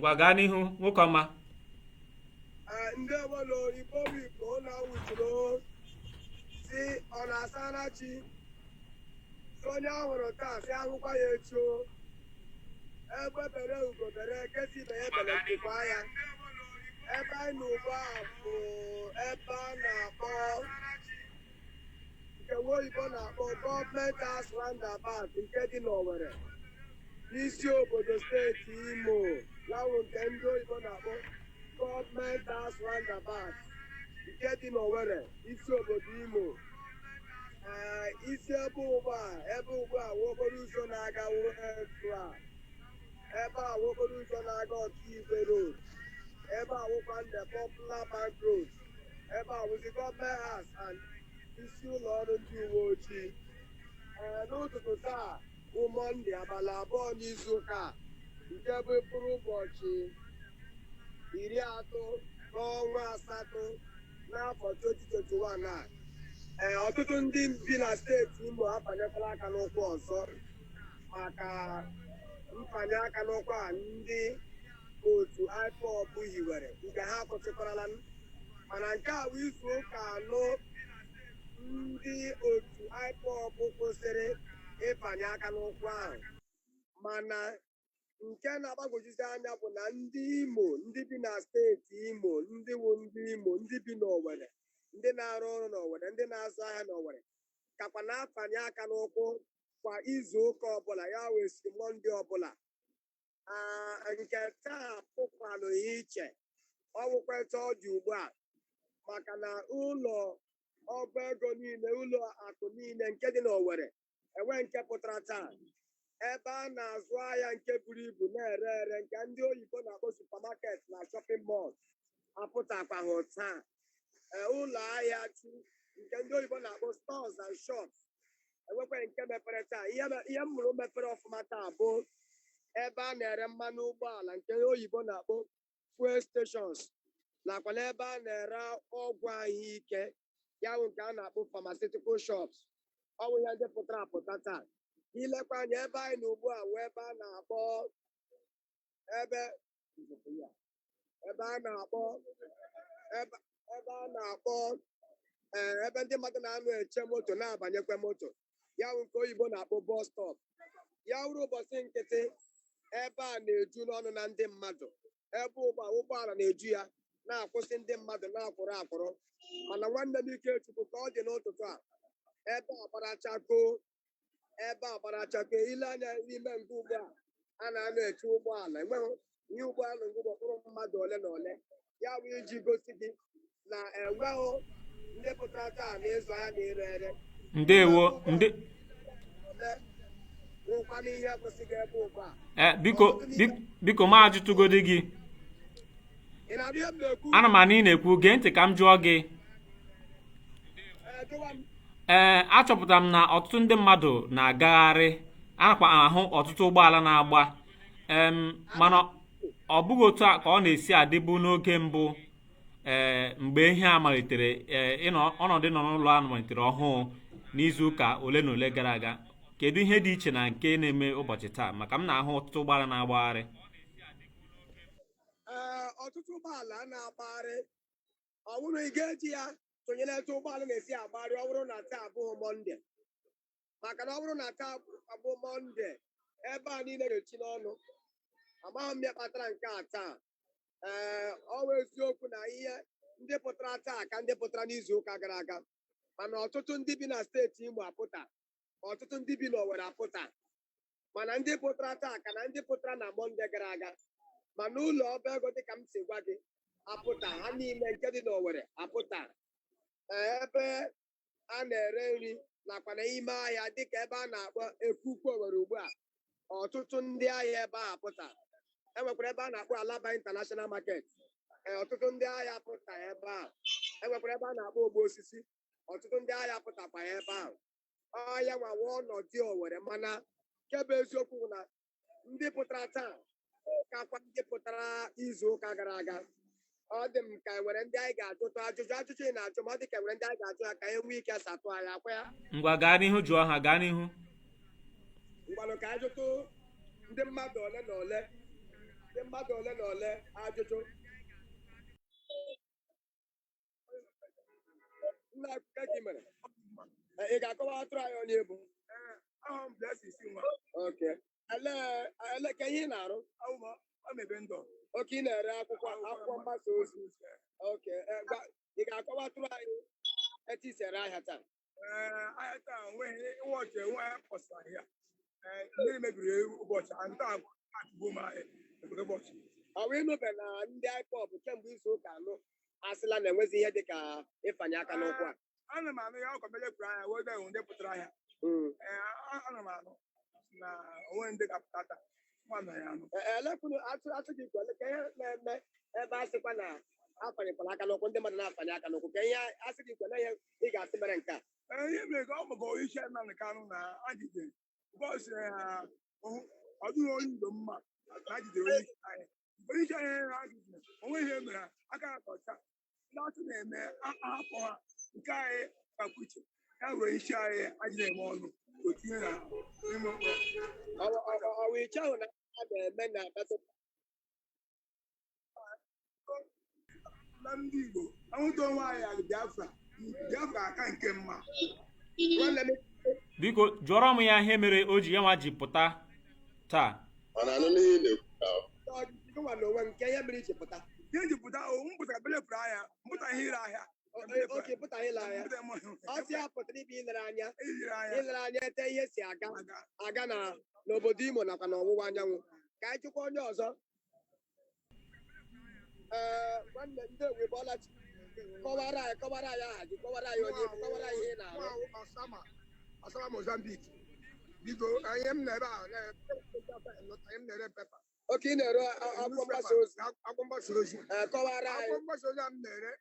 Ngwa, gaa n'ihu, nwoke ọma. Ee, ndị obodo Igbo bụ Igbo na-awụchiri si ọ na-asara chi si onye ahụrụ taa si ahụkwa ya echi o. Egbe bere, ugo bere, kesi ibe ya bere, nkekwa ya. Ebe anyị nọ ugbu a bụ ebe a na-akpọ, nke nwa oyibo na-akpọ Government House Roundabout, nke dị n'Owerri, n'isi obodo steeti Imo. Ya bụ nke ndị oyibo na-akpọ Government House Roundabout, nke dị n'Owerri, isi obodo Imo. Ee, isi ebe ugbu a, ebe ugbu a wụ okporo ụzọ na-aga etu a. Ebe a wụ okporo ụzọ na-aga Ọkaigwe Road. Ebe a wụkwa ndị Popular Bank Road. Ebe a wụzi Government House and isi ụlọ ọrụ ndị uwe ojii. Ee, n'ụtụtụ taa bụ Mọnde, abalị 2 n'izu ụka a, nke bụ mkpụrụ ụbọchị 30 n'ọnwa 8 n'afọ 2021 a, ee, ọtụtụ ndị bi na steeti Imo abanyekwala aka n'ụkwụ ọzọ maka mfanye aka n'ụkwụ a ndị otu IPOB hiwere, nke ha kwụsịkwarala. Mana nke a bụ izu ụka 4 ndị otu IPOB kwụsịrị ịfanye aka n'ụkwụ ahụ. Mana nke na-agbagwojuzi anya bụ na ndị Imo, ndị bi na steeti Imo, ndị wụ ndị Imo, ndị bi n'Owerri, ndị na-arụ ọrụ n'Owerri, ndị na-azụ ahịa n'Owerri, kakwa na-afanye aka n'ụkwụ kwa izu ụka ọbụla, ya wee si Mọnde ọbụla. Nke taa pụkwanụ iche, ọ wụkweta ọ dị ugbu a, maka na ụlọ ọba ego niile, ụlọ akụ niile nke dị n'Owerri enwe nke pụtara taa. Ebe a na-azụ ahịa nke buru ibu na-ere ere, nke ndị oyibo na-akpọ supermarket na shopping mall, apụtakwaghị taa. Ee, ụlọ ahịa chu nke ndị oyibo na-akpọ stores and shops enwekwa nke mepere taa. Ihe m mụrụ mepere ọfụma taa bụ ebe a na-ere mmanụ ụgbọala, nke oyibo na-akpọ fuel stations, nakwa n'ebe a na-ere ọgwụ ahụike, ya bụ nke a na-akpọ pharmaceutical shops. Ọ bụ ihe ndị pụtara apụta taa. Ilekwa anya ebe anyị nọ ugbu a wee ebe a na-akpọ ebe a na-akpọ ebe a na-akpọ, ee, ebe ndị mmadụ na-anọ eche moto na-abanyekwa moto, ya bụ nke oyibo na-akpọ bus stop. Ya wụrụ ụbọchị nkịtị, ebe a na-eju n'ọnụ na ndị mmadụ. Ebe ụgbọala na-eju ya, na-akwụsị ndị mmadụ na-akwụrụ akwụrụ. Mana nwanne m Ikechukwu, ka ọ dị n'ụtụtụ a, ebe a gbara chakoo, ebe a gbara chakoo. Ile anya n'ime nga ugbu a, a na-anọ eche ụgbọala, enweghị ihe ụgbọala ngụ mkpụrụ mmadụ ole na ole. Ya bụ iji gosi gị na enweghị ndị pụtara taa na ịzụ ahịa na ire ere. Ndewo ndị Ole nwụkwana ihe kwụsịghị ebe ugbu a. Ee, biko, biko, ma ajụtụgodi gị. Ị na-abịa ihe m na-ekwu? Ana m anụ ị na-ekwu. Gee ntị ka m jụọ gị. Ee, jụwa m. Ee, achọpụtara m na ọtụtụ ndị mmadụ na-agagharị, anakwa ahụ ọtụtụ ụgbọala na-agba mana ọ bụghị otu a ka ọ na-esi adịbu n'oge mbụ. Ee, mgbe ihe a malitere, ee, ịnọ ọnọdụ nọ n'ụlọ a malitere ọhụụ n'izu ụka ole na ole gara aga, kedu ihe dị iche na nke na-eme ụbọchị taa? Maka m na-ahụ ọtụtụ ụgbọala na-agbagharị. Ee, ọtụtụ ụgbọala na-agbagharị, ọ bụrụ ị ga-eji ya tụnyere etu ụgbọala na-esi agbagharị ọ bụrụ na taa abụghị Mọnde, maka na ọ bụrụ na taa abụ Mọnde, ebe a niile ga-echi n'ọnụ. Amaghị m ihe kpatara nke a taa. Ee, ọ bụ eziokwu na ihe ndị pụtara taa ka ndị pụtara n'izu ụka gara aga, mana ọtụtụ ndị bi na steeti Imo apụta, ọtụtụ ndị bi n'Owerri apụta, mana ndị pụtara taa ka na ndị pụtara na Mọnde gara aga. Mana ụlọ ọba ego, dịka m si gwa gị, apụta ha niile nke dị n'Owerri apụta. Ee, ebe a na-ere nri nakwa n'ime ahịa, dịka ebe a na-akpọ Ekuku Owerri ugbu a, ọtụtụ ndị ahịa ebe a apụta. Enwekwara ebe a na-akpọ Alaba International Market. Ee, ọtụtụ ndị ahịa apụta ebe a. Enwekwara ebe a na-akpọ Ogbo Osisi, ọtụtụ ndị ahịa apụtakwa ebe ahụ. Ọhịa nwawa ọnọdụ Owerri. Mana nke bụ eziokwu bụ na ndị pụtara taa kakwa ndị pụtara izu ụka gara aga. Ọ dị m ka enwere ndị anyị ga-ajụtụ ajụjụ. Ajụjụ ị na-ajụ ma ọ dị ka enwere ndị anyị ga-ajụ ha ka e nwee ike satụ anyị akwa ya. Ngwa, gaa n'ihu, jụọ ha, gaa n'ihu. Ngwanụ, ka ajụtụ ndị mmadụ ole na ole dị. Ịjụtụ mmadụ ole na ole ajụjụ. Nna, ka gị mere? Ị ga-akọwa atụrụ anyị onye bụ? Ahụ m Blessing si nwa. Okay. Ele ka ihe ị na-arụ? Ahụ m ọ mebe ndọ. Okay, ị na-ere akwụkwọ mgbasa ozi. Okay, ị ga-akọwa atụrụ anyị etu isi ere ahịa taa? Ee, ahịa taa onweghị ịwọchị enwe kpọsara ahịa. Ee, mmiri mebiri ụbọchị a nta atụgbo m ahịa mebiri ụbọchị. Ọ wụ ịnụbe na ndị IPOB kemgbe izu ụka anọ asịla na enwezi ihe dịka ịfanye aka n'ụkwụ a? Ana m anụ ya ọkọ melepụrụ anya wee bịa hụ ndị pụtara ahịa. Ee, ana m anụ na onwe ndị ga-apụta taa. Nwa na ya anụ. Elekwunu atụ gị kwele ka ihe na-eme ebe a sịkwa na afanyekwala aka n'ụkwụ, ndị mmadụ na-afanye aka n'ụkwụ, ka ihe asị gị kwele ihe ị ga-asị mere nke a? Ee, ihe mere ka ọ maka onye Nnamdi Kanu na ajide bọs ọ dịghị onye Igbo mma na jidere onye isi anyị. Onye isi anyị na ajide onwe ihe mere aka ya ọcha ndị atụ na-eme ahapụ ha nke anyị kakwa iche ya were isi anyị ajị na-eme ọnụ otinye na n'ime mkpọrọ. Ọwụ iche ahụ na a na-eme na Na ndị Igbo ahụta onwe anyị ala Biafra, Biafra aka nke mma. Nwanne m. Biko jụọrọ m ya ihe mere o ji ya nwa ji pụta taa. Ọ na-anụ n'ihe ị na-ekwu ka Gịnwa na onwe nke ihe mere iji pụta? Ihe ji pụta o m pụtara belepụrụ anya mpụta ihe ire ahịa. Oke pụta ile anya. Ọ sị ya pụtara ibe ilere anya. Ire anya. Ilere anya ete ihe si aga aga aga na n'obodo Imo nakwa n'ọwụwa anyanwụ. Ka anyị chụkwa onye ọzọ. Ee, nwanne, ndị ewe bọlachi, kọwara anyị aha gị, kọwara anyị onye ị bụ, kọwara anyị ihe ị na-arụ. Osama Osama Mozambique, biko ihe m na-ebe a ihe m na-ere paper. Okay, ị na-ere akwụkwọ mgbasa ozi. Akwụkwọ mgbasa ozi. Ee, kọwara anyị. Akwụkwọ mgbasa ozi a m na-ere,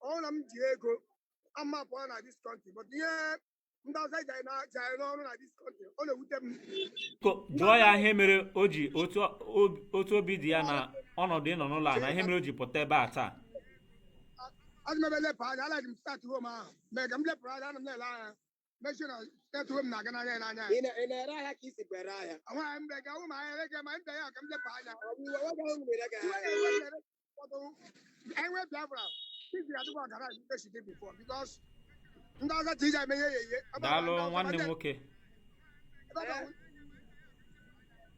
ọ na m ji ego ama pụọ na this country, but ihe ndị ọzọ ji anyị n'ọrụ na this country, ọ na-ewute m. Biko jụọ ya ihe mere o ji otu obi dị ya na ọnọdụ ịnọ n'ụlọ a na ihe mere o ji pụta ebe a taa. Azụ m ebe lepụ anya alaghị m start home ahụ mee ka m lepụrụ anya, ana m na-ele anya mechie na start home na-aga n'anya ya n'anya. Ị na-ere ahịa ka isi bụ ere ahịa? Nwaanyị mbe ga ụmụ ahịa ere ma mbe ya ka m lepụ anya. Ọ bụ iwe nwoke ahụ mere gị Iwe ahịa? na-ewe m na-ere ụfọdụ enwe Biafra iji adịkwa ọgara esi dị before because ndị ọzọ ji ije eme ihe ya eye. Daalụ, nwanne m nwoke.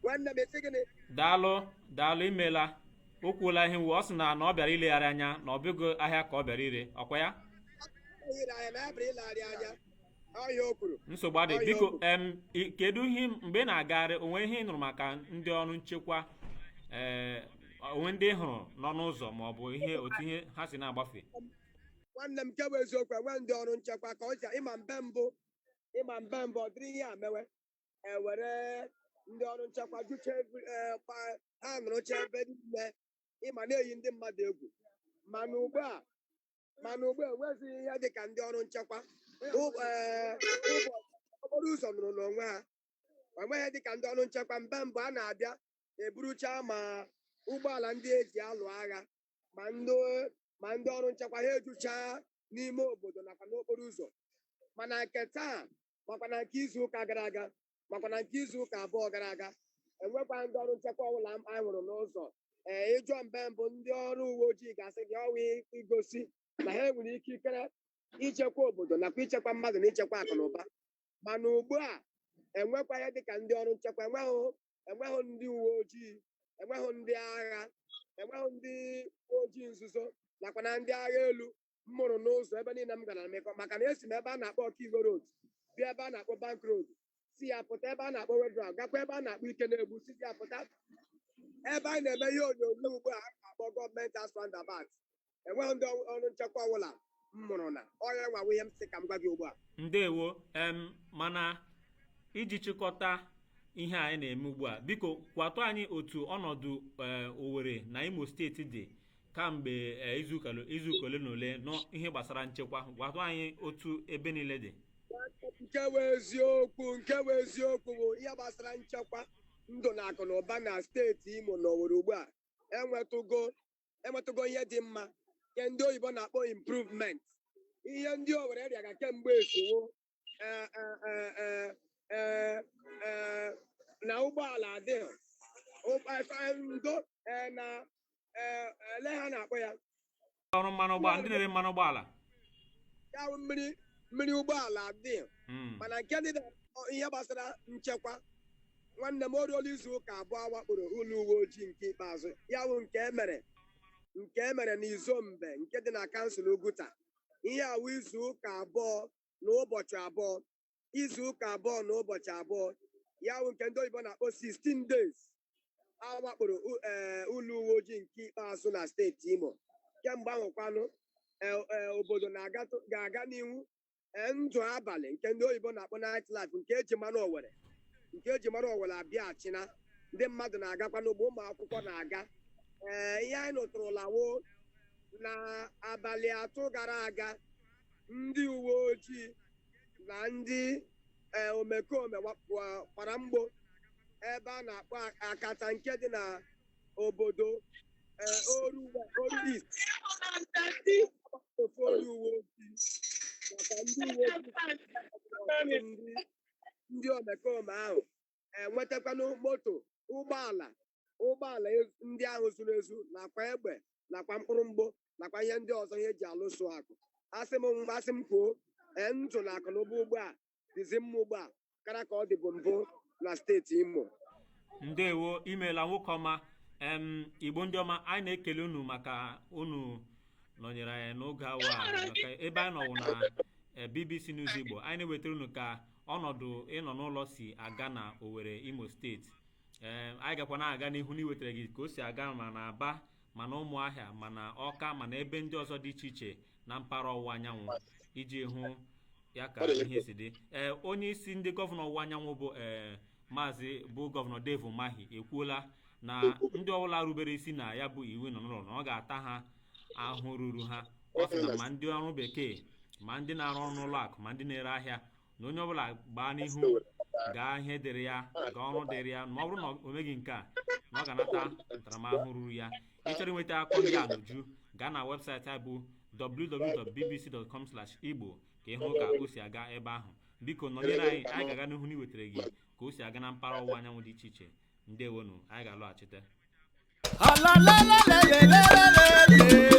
Nwanne m, esi gịnị? Daalụ, daalụ, imela. O kwuola ihe nwu ọ sị na ọ bịara ilegharị anya na ọ bụghị ahịa ka ọ bịara ire, ọkwa ya? Ire ahịa na ya bịara ilegharị anya ọhịa o kwuru. Nsogbu adị. Ọhịa Biko o kwuru. Kedu ihe mgbe ị na-agagharị onwe ihe ị nụrụ maka ndị ọrụ nchekwa, ee, onwe ndị ị hụrụ nọ n'ụzọ ma ọ bụ ihe otu ihe ha si na-agbafe? Nwanne m, nke bụ eziokwu, enwe ndị ọrụ nchekwa ka ọ ji ịma mbe mbụ ọ dịrị ihe a mewe ewere ndị ọrụ nchekwa jucha ha nọrọcha ebe niile ịma na-eyi ndị mmadụ egwu, mana ugbu a enwezighị ihe dịka ndị ọrụ nchekwa. Ụbọchị okporo ụzọ nụrụ n'onwe ha, enweghị dịka ndị ọrụ nchekwa. Mbe mbụ a na-abịa eburucha ma ụgbọala ndị eji alụ agha ma ndị ọrụ nchekwa ha ejucha n'ime obodo nakwa n'okporo ụzọ, mana nke taa makwa na nke izu ụka gara aga makwa na nke izu ụka 2 gara aga, enwekwa ndị ọrụ nchekwa ọbụla a hụrụ n'ụzọ. Ee, ịjụọ mbe mbụ ndị ọrụ uwe ojii ga-asị gị ọnwa igosi na ha nwere ikikere ichekwa obodo nakwa ichekwa mmadụ na ichekwa akụ na ụba, mana ugbu a enwekwa ihe dịka ndị ọrụ nchekwa, enweghị ndị uwe ojii, enweghị ndị agha, enweghị ndị uwe ojii nzuzo nakwa na ndị agha elu m mụrụ n'ụzọ ebe niile m gara mekọ, maka na esi m ebe a na-akpọ Ọkaigwe Road bịa ebe a na-akpọ Bank Road, si ya pụta ebe a na-akpọ Wedra, gakwa ebe a na-akpọ Ike na-egbu, si ya pụta ebe anyị na-eme ihe onyonyo ugbu a a na-akpọ Government House roundabout. Enweghị ndị ọrụ nchekwa ọbụla m mụrụ na ọya nwawa ihe m sị ka m gwa gị ugbu a. Ndewo. Mana iji chịkọta ihe anyị na-eme ugbu a, biko kwatụ anyị otu ọnọdụ Owerri na Imo Steeti dị kamgbe izuụka ole na ole n'ihe gbasara nchekwa. Gwatụ anyị otu ebe niile dị. Nke bụ eziokwu bụ ihe gbasara nchekwa ndụ na akụ na ụba na steeti Imo na Owerri ugbu a enwetụgo ihe dị mma nke ndị oyibo na-akpọ improvement. Ihe ndị Owerri rịaga kemgbe esiwo na ụgbọala adịghị ndo. Na ele ha na-akpọ ya. Ọrụ mmanụ ụgbọala, ndị na-ere mmanụ ụgbọala. Ya bụ mmiri ụgbọala dị. Mana nke dị na ihe gbasara nchekwa, nwanne m, o ruola izu ụka 2 wakporo ụlọ uwe ojii nke ikpeazụ, ya bụ nke emere n'Izombe nke dị na kansụl Oguta. Ihe awụ izu ụka 2 na ụbọchị 2, izu ụka 2 na ụbọchị 2, ya bụ nke ndị oyibo na-akpọ 16 days a wakporo ụlọ uwe ojii nke ikpeazụ na steeti Imo. Kemgbe ahụ kwanụ, obodo ga-aga n'ihu ndụ abalị nke ndị oyibo na-akpọ night life, nke eji mara Owere abịaghachina. Ndị mmadụ na-agakwa n'ugbo, ụmụ akwụkwọ na-aga. Ihe anyị nụtụrụla wo na abalị 3 gara aga, ndị uwe ojii na ndị omekome kwara mgbo ebe a na-akpọ Akata nke dị na obodo Oru Oru East. Ofu onye uwe ojii maka ndị uwe ojii, ndị omekome ahụ enwetakwanụ moto, ụgbọala ndị ahụ zuru ezu, nakwa egbe, nakwa mkpụrụ mgbo, nakwa ihe ndị ọzọ ihe eji alụso akụ. Asị m kwuo, ndụ na akụ na ụba ugbu a dịzi mma ugbu a kara ka ọ dịbụ mbụ na steeti Imo. Ndewo, imeela, nwoke ọma. Igbo ndị ọma, anyị na-ekele unu maka unu nọnyere anyị n'oge awa a, maka ebe anyị nọwụ na BBC News Igbo. Anyị na-ewetara unu ka ọnọdụ ịnọ n'ụlọ si aga na Owerri, Imo Steeti. Anyị gakwa na-aga n'ihu n'iwetara gị ka o si aga ma na Aba, ma na Ụmụahịa, ma na Ọka, ma na ebe ndị ọzọ dị iche iche na mpaghara ọwụwa anyanwụ, iji hụ ya ka ihe si dị. Onye isi ndị gọvanọ ọwụwa anyanwụ bụ maazị bụ gọvanọ Dave Umahi ekwuola na ndị ọbụla rubere isi na ya bụ iwu nọ n'ụlọ, na ọ ga-ata ha ahụ ruru ha. Ọ sị na ma ndị ọrụ bekee, ma ndị na-arụ ọrụ n'ụlọ akụ, ma ndị na-ere ahịa, na onye ọbụla gbaa n'ihu gaa ihe dịrị ya, gaa ọrụ dịrị ya. Ma ọ bụrụ na o meghị nke a, na ọ ga-anata ntaramahụhụ ruru ya. Ịchọrọ inweta akụkọ ndị a n'uju, gaa na webụsaịtị anyị bụ www.bbc.com/igbo ka ịhụ ka o si aga ebe ahụ. Biko nọnyere anyị, anyị ga-aga n'ihu n'iwetara gị ka o si aga na mpaghara ọwụwa anyanwụ dị iche iche. Ndewonu, anyị ga-alọghachite. Ala la la la la la la la.